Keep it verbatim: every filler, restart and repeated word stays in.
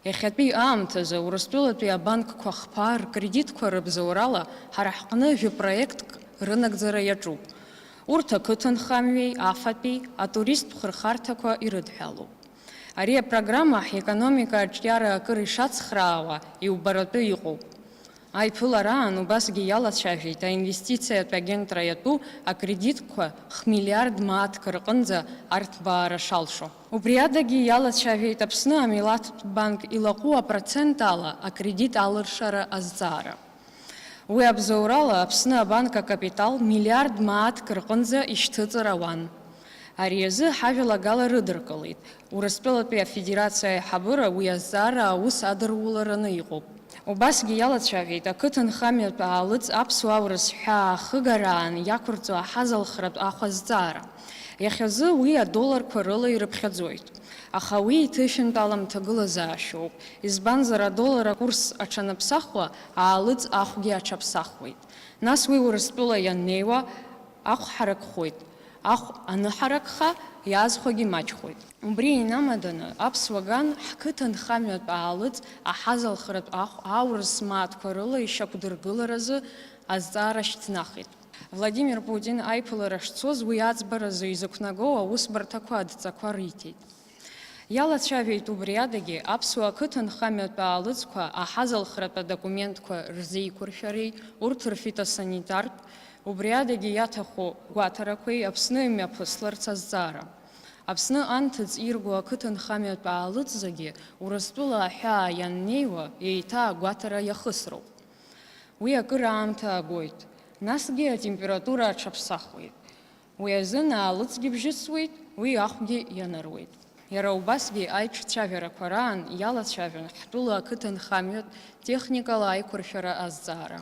Иахьатәи аамҭазы Урыстәылатәи абанкқәа хԥа ркредитқәа рыбзоурала ҳара ҳҟны жәапроектк рынагӡара иаҿуп. Урҭ ақыҭанхамҩеи афатәи атуристтә хырхарҭақәа ирыдҳәалоуп. Ари апрограмма ҳекономика аҿиара акыр ишацхраауа иубаратәы иҟоуп. Аиԥылараан убасгьы иалацәажәеит аинвестициатә агентра иатәу акредитқәа хмиллиард мааҭк рҟынӡа арҭбаара шалшо. Убри адагьы иалацәажәеит Аԥсны амилаҭтә банк илаҟәу апроцент ала акредит алыршара азҵаара. Уи абзоурала Аԥсны абанк акапитал миллиард мааҭк рҟынӡа ишьҭыҵыр ауан. Ари азы ҳажәалагала рыдыркылеит, Урыстәылатәи Афедерациа аиҳабыра уи азҵаара аус адырулараны иҟоуп. Убасгьы иалацәажәеит ақыҭанхамҩатә аалыҵ аԥсуа-аурыс ҳәаа ахыгараан иақәырҵо аҳазалхратә ахә азҵаара. Иахьазы уи адолларқәа рыла ирыԥхьаӡоит. Аха уи иҭышәынтә аламҭагылазаашьоуп, избанзар адоллар акурс аҽанаԥсахуа, аалыҵ ахәгьы аҽаԥсахуеит. Нас уи Урыстәыла ианнеиуа, ахә ҳаракхоит. Ахә аныҳаракха, иаазхәагьы маҷхоит. Убри инамаданы, аԥсуа ган ҳқыҭанхамҩатә аалыҵ аҳазалхратә ахә аурыс мааҭқәа рыла ишьақәдыргыларазы азҵаара шьҭнахит. Владимир Путин аиԥылара шцоз уи аӡбаразы изықәнагоу аусбарҭақәа адҵақәа риҭеит. Иалацәажәеит убри адагьы аԥсуа ақыҭанхамҩатә аалыҵқәа аҳазалхратә адокументқәа рзеиқәыршәареи урҭ рфитосанитартә, убри адагьы иаҭаху гәаҭарақәеи Аԥсны имҩаԥысларц азҵаара. Аԥсны анҭыҵ ирго ақыҭанхамҩатә аалыҵ зегьы Урыстәыла аҳәаа ианнеиуа, еиҭа агәаҭара иахысроуп. Уи акыр аамҭа агоит, насгьы атемпература аҽаԥсахуеит. Уи азын аалыҵгьы бжьысуеит, уи ахәгьы ианыруеит. Иара убасгьы аиҿцәажәарақәа раан иалацәажәон ҳтәыла ақыҭанхамҩатә техникала аиқәыршәара азҵаара.